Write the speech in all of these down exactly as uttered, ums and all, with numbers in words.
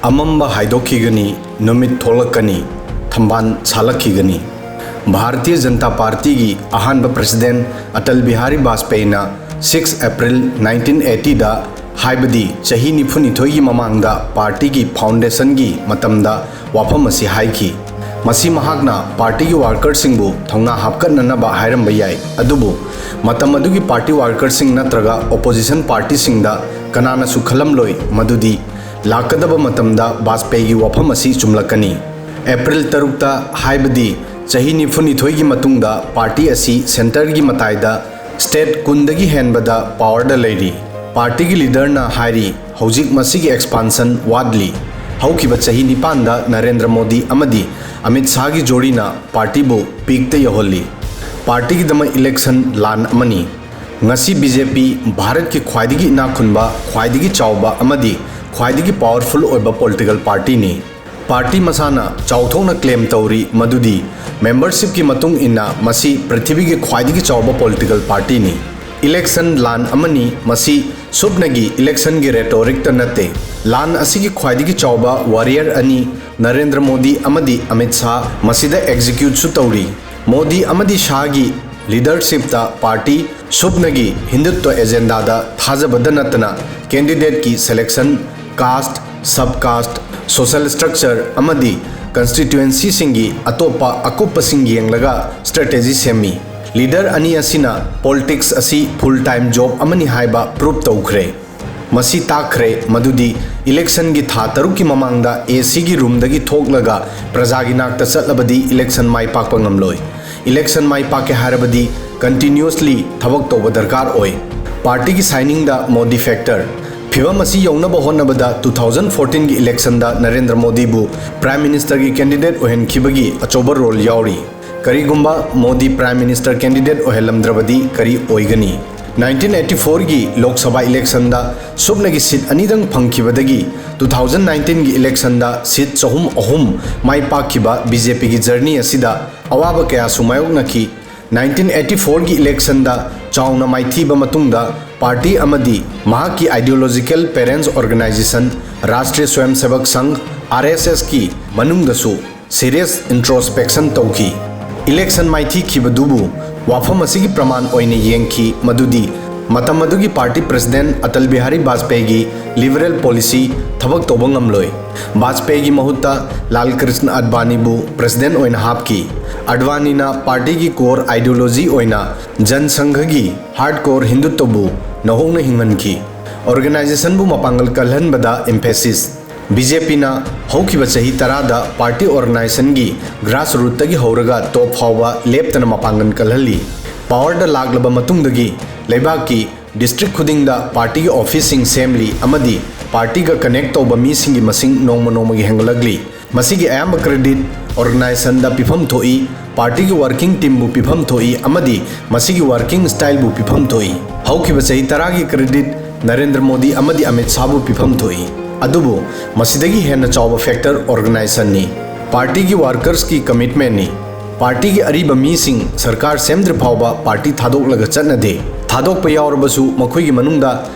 ꯑꯃꯝꯕ ꯍꯥꯏꯗꯣꯛꯈꯤꯒꯅꯤ, ꯅꯨꯃꯤꯠ ꯊꯣꯛꯂꯛꯀꯅꯤ, ꯊꯝꯕꯥꯜ ꯁꯥꯠꯂꯛꯈꯤꯒꯅꯤ꯫ ꯚꯥꯔꯇꯤꯌ ꯖꯅꯇꯥ ꯄꯥꯔꯇꯤꯒꯤ ꯑꯍꯥꯟꯕ ꯄ꯭ꯔꯁꯤꯗꯦꯟ ꯑꯇꯜ ꯕꯤꯍꯥꯔꯤ ꯕꯥꯖꯄꯦꯌꯤꯅ six April nineteen eightyꯗ, ꯍꯥꯏꯕꯗꯤ ꯆꯍꯤ ꯅꯤꯐꯨꯅꯤꯊꯣꯏꯒꯤ ꯃꯃꯥꯡꯗ ꯄꯥꯔꯇꯤꯒꯤ ꯐꯥꯎꯟꯗꯦꯁꯟꯒꯤ ꯃꯇꯝꯗ ꯋꯥꯐꯝ ꯑꯁꯤ ꯍꯥꯏꯈꯤ꯫ ꯃꯁꯤ ꯃꯍꯥꯛꯅ ꯄꯥꯔꯇꯤꯒꯤ ꯋꯥꯔꯀꯔꯁꯤꯡꯕꯨ ꯊꯧꯅꯥ ꯍꯥꯞꯀꯠꯅꯅꯕ ꯍꯥꯏꯔꯝꯕ ꯌꯥꯏ, ꯑꯗꯨꯕꯨ ꯃꯇꯝ ꯑꯗꯨꯒꯤ ꯄꯥꯔꯇꯤ ꯋꯥꯔꯀꯔꯁꯤꯡ ꯅꯠꯇ꯭ꯔꯒ ꯑꯣꯄꯣꯖꯤꯁꯟ ꯄꯥꯔꯇꯤꯁꯤꯡꯗ ꯀꯅꯥꯅꯁꯨ ꯈꯜꯂꯝꯂꯣꯏ ꯃꯗꯨꯗꯤ ꯂꯥꯛꯀꯗꯕ ꯃꯇꯝꯗ ꯕꯥꯖꯄꯦꯌꯤꯒꯤ ꯋꯥꯐꯝ ꯑꯁꯤ ꯆꯨꯝꯂꯛꯀꯅꯤ꯫ ꯑꯦꯄ꯭ꯔꯤꯜ ꯇꯔꯨꯛꯇ, ꯍꯥꯏꯕꯗꯤ ꯆꯍꯤ ꯅꯤꯐꯨꯅꯤꯊꯣꯏꯒꯤ ꯃꯇꯨꯡꯗ, ꯄꯥꯔꯇꯤ ꯑꯁꯤ ꯁꯦꯟꯇꯔꯒꯤ ꯃꯇꯥꯏꯗ ꯁ꯭ꯇꯦꯠ ꯀꯨꯟꯗꯒꯤ ꯍꯦꯟꯕꯗ ꯄꯥꯋꯔꯗ ꯂꯩꯔꯤ꯫ ꯄꯥꯔꯇꯤꯒꯤ ꯂꯤꯗꯔꯅ ꯍꯥꯏꯔꯤ, ꯍꯧꯖꯤꯛ ꯃꯁꯤꯒꯤ ꯑꯦꯛꯁꯄꯥꯟꯁꯟ ꯋꯥꯠꯂꯤ꯫ ꯍꯧꯈꯤꯕ ꯆꯍꯤ ꯅꯤꯄꯥꯟꯗ ꯅꯔꯦꯟꯗ꯭ꯔ ꯃꯣꯗꯤ ꯑꯃꯗꯤ ꯑꯃꯤꯠ ꯁꯥꯍꯒꯤ ꯖꯣꯔꯤꯅ ꯄꯥꯔꯇꯤꯕꯨ ꯄꯤꯛꯇ ꯌꯧꯍꯜꯂꯤ꯫ ꯄꯥꯔꯇꯤꯒꯤꯗꯃꯛ ꯏꯂꯦꯛꯁꯟ ꯂꯥꯟ ꯑꯃꯅꯤ꯫ ꯉꯁꯤ ꯕꯤ ꯖꯦ ꯄꯤ ꯚꯥꯔꯠꯀꯤ ꯈ꯭ꯋꯥꯏꯗꯒꯤ ꯏꯅꯥꯛ ꯈꯨꯟꯕ, ꯈ꯭ꯋꯥꯏꯗꯒꯤ ꯆꯥꯎꯕ ꯑꯃꯗꯤ ꯈ꯭ꯋꯥꯏꯗꯒꯤ ꯄꯥꯋꯔꯐꯨꯜ ꯑꯣꯏꯕ ꯄꯣꯂꯤꯇꯤꯀꯦꯜ ꯄꯥꯔꯇꯤꯅꯤ꯫ ꯄꯥꯔꯇꯤ ꯃꯁꯥꯅ ꯆꯥꯎꯊꯣꯛꯅ ꯀ꯭ꯂꯦꯝ ꯇꯧꯔꯤ ꯃꯗꯨꯗꯤ ꯃꯦꯝꯕꯔꯁꯤꯞꯀꯤ ꯃꯇꯨꯡ ꯏꯟꯅ ꯃꯁꯤ ꯄ꯭ꯔꯤꯊꯤꯕꯤꯒꯤ ꯈ꯭ꯋꯥꯏꯗꯒꯤ ꯆꯥꯎꯕ ꯄꯣꯂꯤꯇꯤꯀꯦꯜ ꯄꯥꯔꯇꯤꯅꯤ꯫ ꯏꯂꯦꯛꯁꯟ ꯂꯥꯟ ꯑꯃꯅꯤ꯫ ꯃꯁꯤ ꯁꯨꯞꯅꯒꯤ ꯏꯂꯦꯛꯁꯟꯒꯤ ꯔꯦꯇꯣꯔꯤꯛꯇ ꯅꯠꯇꯦ꯫ ꯂꯥꯟ ꯑꯁꯤꯒꯤ ꯈ꯭ꯋꯥꯏꯗꯒꯤ ꯆꯥꯎꯕ ꯋꯥꯔꯤꯌꯔ ꯑꯅꯤ, ꯅꯔꯦꯟꯗ꯭ꯔ ꯃꯣꯗꯤ ꯑꯃꯗꯤ ꯑꯃꯤꯠ ꯁꯥꯍ, ꯃꯁꯤꯗ ꯑꯦꯛꯖꯤꯀ꯭ꯌꯨꯠꯁꯨ ꯇꯧꯔꯤ꯫ ꯃꯣꯗꯤ ꯑꯃꯗꯤ ꯁꯥꯍꯒꯤ ꯂꯤꯗꯔꯁꯤꯞꯇ ꯄꯥꯔꯇꯤ ꯁꯨꯞꯅꯒꯤ ꯍꯤꯟꯗꯨꯠꯇ ꯑꯦꯖꯦꯟꯗꯥꯗ ꯊꯥꯖꯕꯗ ꯅꯠꯇꯅ ꯀꯦꯟꯗꯤꯗꯦꯠꯀꯤ selection, caste, sub caste, social structure ꯑꯃꯗꯤ ꯀꯟꯁꯇꯤꯇ꯭ꯌꯨꯑꯦꯟꯁꯤꯁꯤꯡꯒꯤ ꯑꯇꯣꯞꯄ ꯑꯀꯨꯞꯄꯁꯤꯡ ꯌꯦꯡꯂꯒ ꯁ꯭ꯇ꯭ꯔꯦꯇꯦꯖꯤ ꯁꯦꯝꯃꯤ꯫ ꯂꯤꯗꯔ ꯑꯅꯤ ꯑꯁꯤꯅ ꯄꯣꯂꯤꯇꯤꯛꯁ ꯑꯁꯤ ꯐꯨꯜ ꯇꯥꯏꯝ ꯖꯣꯕ ꯑꯃꯅꯤ ꯍꯥꯏꯕ ꯄ꯭ꯔꯨꯞ ꯇꯧꯈ꯭ꯔꯦ꯫ ꯃꯁꯤ ꯇꯥꯛꯈ꯭ꯔꯦ ꯃꯗꯨꯗꯤ ꯏꯂꯦꯛꯁꯟꯒꯤ ꯊꯥ ꯇꯔꯨꯛꯀꯤ ꯃꯃꯥꯡꯗ ꯑꯦ ꯁꯤꯒꯤ ꯔꯨꯝꯗꯒꯤ ꯊꯣꯛꯂꯒ ꯄ꯭ꯔꯖꯥꯒꯤ ꯅꯥꯛꯇ ꯆꯠꯂꯕꯗꯤ ꯏꯂꯦꯛꯁꯟ ꯃꯥꯏ ꯄꯥꯛꯄ ꯉꯝꯂꯣꯏ꯫ ꯏꯂꯦꯛꯁꯟ ꯃꯥꯏ ꯄꯥꯛꯀꯦ ꯍꯥꯏꯔꯕꯗꯤ ꯀꯟꯇꯤꯅ꯭ꯌꯨꯁꯂꯤ ꯊꯕꯛ ꯇꯧꯕ ꯗꯔꯀꯥꯔ ꯑꯣꯏ꯫ ꯄꯥꯔꯇꯤꯒꯤ ꯁꯥꯏꯅꯤꯡꯗ ꯃꯣꯗꯤ ꯐꯦꯛꯇꯔ꯫ ꯐꯤꯚꯝ ꯑꯁꯤ ꯌꯧꯅꯕ ꯍꯣꯠꯅꯕꯗ two thousand fourteenꯒꯤ ꯏꯂꯦꯛꯁꯟꯗ ꯅꯔꯦꯟꯗ꯭ꯔ ꯃꯣꯗꯤꯕꯨ ꯄ꯭ꯔꯥꯏꯝ ꯃꯤꯅꯤꯁꯇꯔꯒꯤ ꯀꯦꯟꯗꯤꯗꯦꯠ ꯑꯣꯏꯍꯟꯈꯤꯕꯒꯤ ꯑꯆꯧꯕ ꯔꯣꯜ ꯌꯥꯎꯔꯤ꯫ ꯀꯔꯤꯒꯨꯝꯕ ꯃꯣꯗꯤ ꯄ꯭ꯔꯥꯏꯝ ꯃꯤꯅꯤꯁꯇꯔ ꯀꯦꯟꯗꯤꯗꯦꯠ ꯑꯣꯏꯍꯜꯂꯝꯗ꯭ꯔꯕꯗꯤ ꯀꯔꯤ ꯑꯣꯏꯒꯅꯤ? Nineteen eighty fourꯒꯤ ꯂꯣꯛ ꯁꯚꯥ ꯏꯂꯦꯛꯁꯟꯗ ꯁꯨꯞꯅꯒꯤ ꯁꯤꯠ ꯑꯅꯤꯗꯪ ꯐꯪꯈꯤꯕꯗꯒꯤ two thousand nineteenꯒꯤ ꯏꯂꯦꯛꯁꯟꯗ ꯁꯤꯠ ꯆꯍꯨꯝ ꯑꯍꯨꯝ ꯃꯥꯏ ꯄꯥꯛꯈꯤꯕ ꯕꯤ ꯖꯦ ꯄꯤꯒꯤ ꯖꯔꯅꯤ ꯑꯁꯤꯗ ꯑꯋꯥꯕ ꯀꯌꯥꯁꯨ ꯃꯥꯌꯣꯛꯅꯈꯤ꯫ Nineteen eighty fourꯒꯤ ꯏꯂꯦꯛꯁꯟꯗ ꯆꯥꯎꯅ ꯃꯥꯏꯊꯤꯕ ꯃꯇꯨꯡꯗ, ꯄꯥꯔꯇꯤ ꯑꯃꯗꯤ ꯃꯍꯥꯛꯀꯤ ideological parents organization ꯔꯥꯁꯇ꯭ꯔꯤꯌ ꯁ꯭ꯋꯌꯝꯁꯦꯕꯛ ꯁꯪꯘ, RSS ꯀꯤ ꯃꯅꯨꯡꯗꯁꯨ serious introspection ꯇꯧꯈꯤ꯫ Election ꯃꯥꯏꯊꯤꯈꯤꯕꯗꯨꯕꯨ ꯋꯥꯐꯝ ꯑꯁꯤꯒꯤ ꯄ꯭ꯔꯃꯥꯟ ꯑꯣꯏꯅ ꯌꯦꯡꯈꯤ ꯃꯗꯨꯗꯤ ꯃꯇꯝ ꯑꯗꯨꯒꯤ ꯄꯥꯔꯇꯤ president ꯑꯇꯜ ꯕꯤꯍꯥꯔꯤ ꯕꯥꯖꯄꯦꯌꯤꯒꯤ liberal policy ꯊꯕꯛ ꯇꯧꯕ ꯉꯝꯂꯣꯏ꯫ ꯕꯥꯖꯄꯦꯌꯤꯒꯤ ꯃꯍꯨꯠꯇ ꯂꯥꯜ ꯀ꯭ꯔꯤꯁꯅ ꯑꯗꯚꯥꯅꯤꯕꯨ president ꯑꯣꯏꯅ ꯍꯥꯞꯈꯤ꯫ ꯑꯗꯚꯥꯅꯤꯅ ꯄꯥꯔꯇꯤꯒꯤ core ideology ꯑꯣꯏꯅ ꯖꯟ ꯁꯪꯘꯒꯤ hardcore ꯍꯤꯟꯗꯨꯠꯇꯕꯨ ꯅꯧꯍꯧꯅ ꯍꯤꯡꯍꯟꯈꯤ꯫ Organization ꯕꯨ ꯃꯄꯥꯡꯒꯜ ꯀꯜꯍꯟꯕꯗ emphasis꯫ BJP ꯅ ꯍꯧꯈꯤꯕ ꯆꯍꯤ ꯇꯔꯥꯗ ꯄꯥꯔꯇꯤ organization ꯒꯤ grassroot ꯇꯒꯤ ꯍꯧꯔꯒ top ꯐꯥꯎꯕ ꯂꯦꯞꯇꯅ ꯃꯄꯥꯡꯒꯜ ꯀꯜꯍꯜꯂꯤ꯫ Power ꯗ ꯂꯥꯛꯂꯕ ꯃꯇꯨꯡꯗꯒꯤ ꯂꯩꯕꯥꯛꯀꯤ district ꯈꯨꯗꯤꯡꯗ ꯄꯥꯔꯇꯤꯒꯤ office ꯁꯤꯡ ꯁꯦꯝꯂꯤ ꯑꯃꯗꯤ ꯄꯥꯔꯇꯤꯒ connect ꯇꯧꯕ ꯃꯤꯁꯤꯡꯒꯤ ꯃꯁꯤꯡ ꯅꯣꯡꯃ ꯅꯣꯡꯃꯒꯤ ꯍꯦꯟꯒꯠꯂꯛꯂꯤ꯫ ꯃꯁꯤꯒꯤ ꯑꯌꯥꯝꯕ credit organization ꯗ ꯄꯤꯐꯝ ꯊꯣꯛꯏ, ꯄꯥꯔꯇꯤꯒꯤ working team ꯕꯨ ꯄꯤꯐꯝ ꯊꯣꯛꯏ ꯑꯃꯗꯤ ꯃꯁꯤꯒꯤ working style ꯕꯨ ꯄꯤꯐꯝ ꯊꯣꯛꯏ꯫ ꯍꯧꯈꯤꯕ ꯆꯍꯤ ꯇꯔꯥꯒꯤ credit ꯅꯔꯦꯟꯗ꯭ꯔ ꯃꯣꯗꯤ ꯑꯃꯗꯤ ꯑꯃꯤꯠ ꯁꯥꯍꯕꯨ ꯄꯤꯐꯝ ꯊꯣꯛꯏ꯫ ꯑꯗꯨꯕꯨ ꯃꯁꯤꯗꯒꯤ ꯍꯦꯟꯅ ꯆꯥꯎꯕ factor organization ꯅꯤ꯫ ꯄꯥꯔꯇꯤꯒꯤ workers ꯀꯤ commitment ꯅꯤ꯫ ꯄꯥꯔꯇꯤꯒꯤ ꯑꯔꯤꯕ ꯃꯤꯁꯤꯡ ꯁꯔꯀꯥꯔ ꯁꯦꯝꯗ꯭ꯔꯤ ꯐꯥꯎꯕ ꯄꯥꯔꯇꯤ ꯊꯥꯗꯣꯛꯂꯒ ꯆꯠꯅꯗꯦ꯫ ꯊꯥꯗꯣꯛꯄ ꯌꯥꯎꯔꯕꯁꯨ ꯃꯈꯣꯏꯒꯤ ꯃꯅꯨꯡꯗ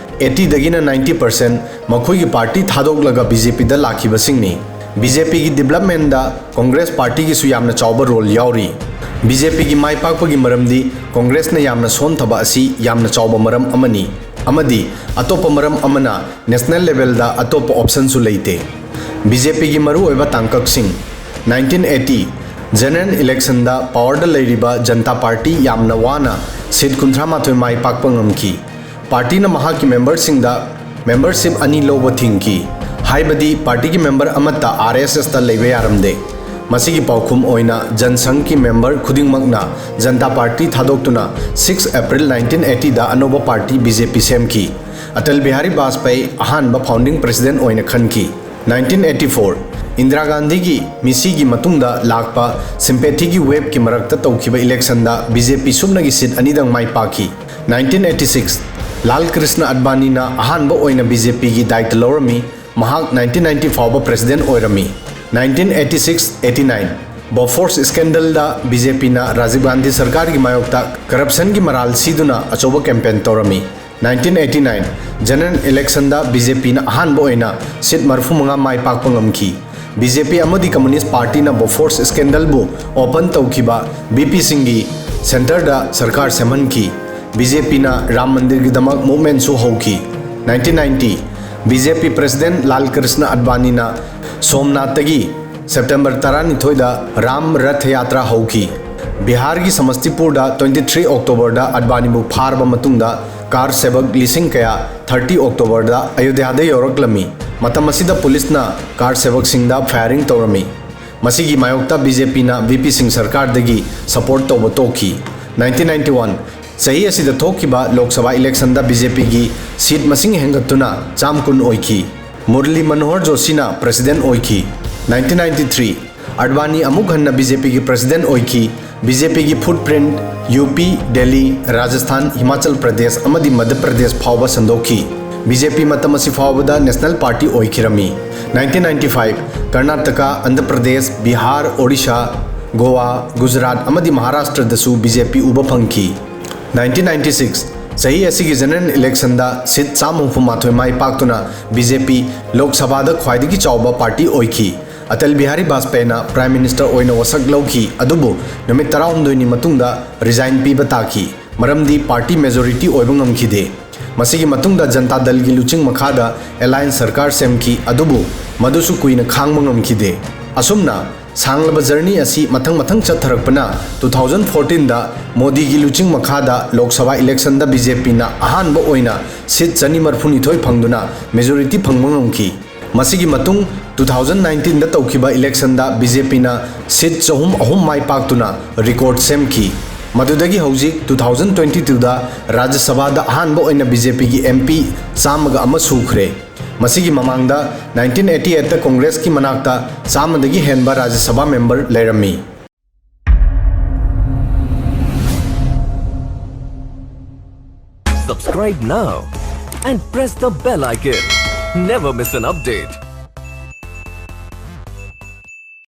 eighty ꯗꯒꯤꯅ ninety percent ꯃꯈꯣꯏꯒꯤ ꯄꯥꯔꯇꯤ ꯊꯥꯗꯣꯛꯂꯒ BJP ꯗ ꯂꯥꯛꯈꯤꯕꯁꯤꯡꯅꯤ꯫ BJP ꯒꯤ development ꯗ ꯀꯣꯡꯒ꯭ꯔꯦꯁ ꯄꯥꯔꯇꯤꯒꯤꯁꯨ ꯌꯥꯝꯅ ꯆꯥꯎꯕ role ꯌꯥꯎꯔꯤ꯫ BJP ꯒꯤ ꯃꯥꯏ ꯄꯥꯛꯄꯒꯤ ꯃꯔꯝꯗꯤ ꯀꯣꯡꯒ꯭ꯔꯦꯁꯅ ꯌꯥꯝꯅ ꯁꯣꯟꯊꯕ ꯑꯁꯤ ꯌꯥꯝꯅ ꯆꯥꯎꯕ ꯃꯔꯝ ꯑꯃꯅꯤ, ꯑꯃꯗꯤ ꯑꯇꯣꯞꯄ ꯃꯔꯝ ꯑꯃꯅ national level ꯗ ꯑꯇꯣꯞꯄ option ꯁꯨ ꯂꯩꯇꯦ꯫ BJP ꯒꯤ ꯃꯔꯨꯑꯣꯏꯕ ꯇꯥꯡꯀꯛꯁꯤꯡ: nineteen eighty general election ꯗ power ꯗ ꯂꯩꯔꯤꯕ ꯖꯟꯇꯥ ꯄꯥꯔꯇꯤ ꯌꯥꯝꯅ ꯋꯥꯅ seat ꯀꯨꯟꯊ꯭ꯔꯥ ꯃꯥꯊꯣꯏ ꯃꯥꯏ ꯄꯥꯛꯄ ꯉꯝꯈꯤ꯫ ꯄꯥꯔꯇꯤꯅ ꯃꯍꯥꯛꯀꯤ member ꯁꯤꯡꯗ membership ꯑꯅꯤ ꯂꯧꯕ ꯊꯤꯡꯈꯤ, ꯍꯥꯏꯕꯗꯤ ꯄꯥꯔꯇꯤꯒꯤ member ꯑꯃꯠꯇ RSS ꯇ ꯂꯩꯕ ꯌꯥꯔꯝꯗꯦ꯫ ꯃꯁꯤꯒꯤ ꯄꯥꯎꯈꯨꯝ ꯑꯣꯏꯅ ꯖꯟ ꯁꯪꯘꯀꯤ member ꯈꯨꯗꯤꯡꯃꯛꯅ ꯖꯟꯇꯥ ꯄꯥꯔꯇꯤ ꯊꯥꯗꯣꯛꯇꯨꯅ six April nineteen eighty ꯗ ꯑꯅꯧꯕ ꯄꯥꯔꯇꯤ BJP ꯁꯦꯝꯈꯤ꯫ ꯑꯇꯜ ꯕꯤꯍꯥꯔꯤ ꯕꯥꯖꯄꯦꯌꯤ ꯑꯍꯥꯟꯕ founding president ꯑꯣꯏꯅ ꯈꯟꯈꯤ꯫ Nineteen eighty four ꯏꯟꯗꯤꯔꯥ ꯒꯥꯟꯙꯤꯒꯤ ꯃꯤꯁꯤꯒꯤ ꯃꯇꯨꯡꯗ ꯂꯥꯛꯄ sympathy ꯒꯤ wave ꯀꯤ ꯃꯔꯛꯇ ꯇꯧꯈꯤꯕ election ꯗ BJP ꯁꯨꯞꯅꯒꯤ seat ꯑꯅꯤꯗꯪ ꯃꯥꯏ ꯄꯥꯛꯈꯤ꯫ Nineteen eighty six ꯂꯥꯜ ꯀ꯭ꯔꯤꯁꯅ ꯑꯗꯚꯥꯅꯤꯅ ꯑꯍꯥꯟꯕ ꯑꯣꯏꯅ BJP ꯒꯤ ꯗꯥꯏꯇ ꯂꯧꯔꯝꯃꯤ꯫ ꯃꯍꯥꯛ nineteen ninety ꯐꯥꯎꯕ president ꯑꯣꯏꯔꯝꯃꯤ꯫ Nineteen eighty six eighty nine Bofors ꯁ꯭ꯀꯦꯟꯗꯜꯗ ꯕꯤ ꯖꯦ ꯄꯤꯅ ꯔꯥꯖꯤꯕ ꯒꯥꯟꯙꯤ ꯁꯔꯀꯥꯔꯒꯤ ꯃꯥꯌꯣꯛꯇ ꯀꯔꯞꯁꯟꯒꯤ ꯃꯔꯥꯜ ꯁꯤꯗꯨꯅ ꯑꯆꯧꯕ ꯀꯦꯝꯄꯦꯟ ꯇꯧꯔꯝꯃꯤ꯫ ꯅꯥꯏꯟꯇꯤꯟ ꯑꯩꯠꯇꯤ ꯅꯥꯏꯟ ꯖꯦꯅꯔꯦꯜ ꯏꯂꯦꯛꯁꯟꯗ ꯕꯤ ꯖꯦ ꯄꯤꯅ ꯑꯍꯥꯟꯕ ꯑꯣꯏꯅ ꯁꯤꯠ ꯃꯔꯤꯐꯨ ꯃꯉꯥ ꯃꯥꯏ ꯄꯥꯛꯄ ꯉꯝꯈꯤ꯫ ꯕꯤ ꯖꯦ ꯄꯤ ꯑꯃꯗꯤ ꯀꯝꯌꯨꯅꯤꯁ꯭ꯠ ꯄꯥꯔꯇꯤꯅ ꯕꯣꯐꯣꯔꯁ ꯁ꯭ꯀꯦꯟꯗꯜꯕꯨ ꯑꯣꯄꯟ ꯇꯧꯈꯤꯕ ꯚꯤ ꯄꯤ ꯁꯤꯡꯒꯤ ꯁꯦꯟꯇꯔꯗ ꯁꯔꯀꯥꯔ ꯁꯦꯝꯍꯟꯈꯤ꯫ ꯕꯤ ꯖꯦ ꯄꯤꯅ ꯔꯥꯝ ꯃꯟꯗꯤꯔꯒꯤꯗꯃꯛ ꯃꯨꯚꯃꯦꯟꯠꯁꯨ ꯍꯧꯈꯤ꯫ ꯅꯥꯏꯟꯇꯤꯟ ꯅꯥꯏꯟꯇꯤ ꯕꯤ ꯖꯦ ꯄꯤ ꯄ꯭ꯔꯦꯁꯤꯗꯦꯟꯠ ꯂꯥꯜ ꯀ꯭ꯔꯤꯁꯅ ꯑꯗꯕꯥꯅꯤꯅ ꯁꯣꯝꯅꯥꯊꯇꯒꯤ ꯁꯦꯞꯇꯦꯝꯕꯔ ꯇꯔꯥꯅꯤꯊꯣꯏꯗ ꯔꯥꯝ ꯔꯊ ꯌꯥꯇ꯭ꯔꯥ ꯍꯧꯈꯤ꯫ ꯕꯤꯍꯥꯔꯒꯤ ꯁꯃꯁꯇꯤꯄꯨꯔꯗ ꯇ꯭ꯋꯦꯟꯇꯤ ꯊ꯭ꯔꯤ ꯑꯣꯛꯇꯣꯕꯔꯗ ꯑꯗꯕꯥꯅꯤꯕꯨ ꯐꯥꯔꯕ ꯃꯇꯨꯡꯗ ꯀꯥꯔ ꯁꯦꯕꯛ ꯂꯤꯁꯤꯡ ꯀꯌꯥ ꯊꯥꯔꯇꯤ ꯑꯣꯛꯇꯣꯕꯔꯗ ꯑꯌꯣꯙ꯭ꯌꯥꯗ ꯌꯧꯔꯛꯂꯝꯃꯤ꯫ ꯃꯇꯝ ꯑꯁꯤꯗ ꯄꯨꯂꯤꯁꯅ ꯀꯥꯔ ꯁꯦꯕꯛꯁꯤꯡꯗ ꯐꯥꯌꯔꯤꯡ ꯇꯧꯔꯝꯃꯤ꯫ ꯃꯁꯤꯒꯤ ꯃꯥꯌꯣꯛꯇ ꯕꯤ ꯖꯦ ꯄꯤꯅ ꯚꯤ ꯄꯤ ꯁꯤꯡ ꯁꯔꯀꯥꯔꯗꯒꯤ ꯁꯄꯣꯔꯠ ꯇꯧꯕ ꯇꯣꯛꯈꯤ꯫ ꯅꯥꯏꯟꯇꯤꯟ ꯅꯥꯏꯟꯇꯤ ꯋꯥꯟ ꯆꯍꯤ ꯑꯁꯤꯗ ꯊꯣꯛꯈꯤꯕ ꯂꯣꯛ ꯁꯚꯥ ꯏꯂꯦꯛꯁꯟꯗ ꯕꯤ ꯖꯦ ꯄꯤꯒꯤ ꯁꯤꯠ ꯃꯁꯤꯡ ꯍꯦꯟꯒꯠꯇꯨꯅ ꯆꯥꯝ ꯀꯨꯟ ꯑꯣꯏꯈꯤ꯫ ꯃꯨꯔꯂꯤ ꯃꯅꯣꯍꯔ ꯖꯣꯁꯤꯅ ꯄ꯭ꯔꯦꯁꯤꯗꯦꯟꯠ ꯑꯣꯏꯈꯤ꯫ ꯅꯥꯏꯟꯇꯤꯟ ꯅꯥꯏꯟꯇꯤ ꯊ꯭ꯔꯤ ꯑꯗꯕꯥꯅꯤ ꯑꯃꯨꯛ ꯍꯟꯅ ꯕꯤ ꯖꯦ ꯄꯤꯒꯤ ꯄ꯭ꯔꯦꯁꯤꯗꯦꯟꯠ ꯑꯣꯏꯈꯤ꯫ ꯕꯤ ꯖꯦ ꯄꯤꯒꯤ ꯐꯨꯠꯄ꯭ꯔꯤꯟꯠ ꯌꯨ ꯄꯤ, ꯗꯦꯜꯂꯤ, ꯔꯥꯖꯁꯊꯥꯟ, ꯍꯤꯃꯥꯆꯜ ꯄ꯭ꯔꯗꯦꯁ ꯑꯃꯗꯤ ꯃꯙ꯭ꯌ ꯄ꯭ꯔꯗꯦꯁ ꯐꯥꯎꯕ ꯁꯟꯗꯣꯛꯈꯤ꯫ ꯕꯤ ꯖꯦ ꯄꯤ ꯃꯇꯝ ꯑꯁꯤ ꯐꯥꯎꯕꯗ ꯅꯦꯁꯅꯦꯜ ꯄꯥꯔꯇꯤ ꯑꯣꯏꯈꯤꯔꯝꯃꯤ꯫ Nineteen ninety five Karnataka, Andhra Pradesh, Bihar, Orissa, Goa, Gujarat ꯑꯃꯗꯤ ꯃꯍꯥꯔꯥꯁꯇ꯭ꯔꯗꯁꯨ ꯕꯤ ꯖꯦ ꯄꯤ ꯎꯕ ꯐꯪꯈꯤ꯫ ꯅꯥꯏꯟꯇꯤꯟ ꯅꯥꯏꯟꯇꯤ ꯁꯤꯛꯁ ꯆꯍꯤ ꯑꯁꯤꯒꯤ ꯖꯦꯅꯔꯦꯜ ꯏꯂꯦꯛꯁꯟꯗ ꯁꯤꯠ ꯆꯥꯝꯃ ꯍꯨꯝꯐꯨ ꯃꯥꯊꯣꯏ ꯃꯥꯏ ꯄꯥꯛꯇꯨꯅ ꯕꯤ ꯖꯦ ꯄꯤ ꯂꯣꯛ ꯁꯚꯥꯗ ꯈ꯭ꯋꯥꯏꯗꯒꯤ ꯆꯥꯎꯕ ꯄꯥꯔꯇꯤ ꯑꯣꯏꯈꯤ꯫ ꯑꯇꯜ ꯕꯤꯍꯥꯔꯤ ꯕꯥꯖꯄꯦꯌꯤꯅ ꯄ꯭ꯔꯥꯏꯝ ꯃꯤꯅꯤꯁꯇꯔ ꯑꯣꯏꯅ ꯋꯥꯁꯛ ꯂꯧꯈꯤ, ꯑꯗꯨꯕꯨ ꯅꯨꯃꯤꯠ ꯇꯔꯥꯍꯨꯝꯗꯣꯏꯅꯤ ꯃꯇꯨꯡꯗ ꯔꯤꯖꯥꯏꯟ ꯄꯤꯕ ꯇꯥꯈꯤ, ꯃꯔꯝꯗꯤ ꯄꯥꯔꯇꯤ ꯃꯦꯖꯣꯔꯤꯇꯤ ꯑꯣꯏꯕ ꯉꯝꯈꯤꯗꯦ꯫ ꯃꯁꯤꯒꯤ ꯃꯇꯨꯡꯗ ꯖꯟꯇꯥ ꯗꯜꯒꯤ ꯂꯨꯆꯤꯡ ꯃꯈꯥꯗ ꯑꯦꯂꯥꯌꯟꯁ ꯁꯔꯀꯥꯔ ꯁꯦꯝꯈꯤ, ꯑꯗꯨꯕꯨ ꯃꯗꯨꯁꯨ ꯀꯨꯏꯅ ꯈꯥꯡꯕ ꯉꯝꯈꯤꯗꯦ꯫ ꯑꯁꯨꯝꯅ ꯁꯥꯡꯂꯕ ꯖꯔꯅꯤ ꯑꯁꯤ ꯃꯊꯪ ꯃꯊꯪ ꯆꯠꯊꯔꯛꯄꯅ ꯇꯨ ꯊꯥꯎꯖꯟ ꯐꯣꯔꯇꯤꯟꯗ ꯃꯣꯗꯤꯒꯤ ꯂꯨꯆꯤꯡ ꯃꯈꯥꯗ ꯂꯣꯛ ꯁꯚꯥ ꯏꯂꯦꯛꯁꯟꯗ ꯕꯤ ꯖꯦ ꯄꯤꯅ ꯑꯍꯥꯟꯕ ꯑꯣꯏꯅ ꯁꯤꯠ ꯆꯅꯤ ꯃꯔꯤꯐꯨꯅꯤꯊꯣꯏ ꯐꯪꯗꯨꯅ ꯃꯦꯖꯣꯔꯤꯇꯤ ꯐꯪꯕ ꯉꯝꯈꯤ꯫ ꯃꯁꯤꯒꯤ ꯃꯇꯨꯡ ꯇꯨ ꯊꯥꯎꯖꯟ ꯅꯥꯏꯟꯇꯤꯟꯗ ꯇꯧꯈꯤꯕ ꯏꯂꯦꯛꯁꯟꯗ ꯕꯤ ꯖꯦ ꯄꯤꯅ ꯁꯤꯠ ꯆꯍꯨꯝ ꯑꯍꯨꯝ ꯃꯥꯏ ꯄꯥꯛꯇꯨꯅ ꯔꯦꯀꯣꯔꯗ ꯁꯦꯝꯈꯤ꯫ ꯃꯗꯨꯗꯒꯤ ꯍꯧꯖꯤꯛ ꯇꯨ ꯊꯥꯎꯖꯟ ꯇ꯭ꯋꯦꯟꯇꯤ ꯇꯨꯗ ꯔꯥꯖ꯭ꯌ ꯁꯚꯥꯗ ꯑꯍꯥꯟꯕ ꯑꯣꯏꯅ ꯕꯤ ꯖꯦ ꯄꯤꯒꯤ ꯑꯦꯝ ꯄꯤ ꯆꯥꯝꯃꯒ ꯑꯃ ꯁꯨꯈ꯭ꯔꯦ꯫ ꯃꯁꯤꯒꯤ ꯃꯃꯥꯡꯗ ꯅꯥꯏꯟꯇꯤꯟ ꯑꯩꯠꯇꯤ ꯑꯩꯠꯇ ꯀꯣꯡꯒ꯭ꯔꯦꯁꯀꯤ ꯃꯅꯥꯛꯇ ꯆꯥꯝꯃꯗꯒꯤ ꯍꯦꯟꯕ ꯔꯥꯖ꯭ꯌ ꯁꯚꯥ ꯃꯦꯝꯕꯔ ꯂꯩꯔꯝꯃꯤ꯫ Subscribe now and press the bell icon. Never miss an update.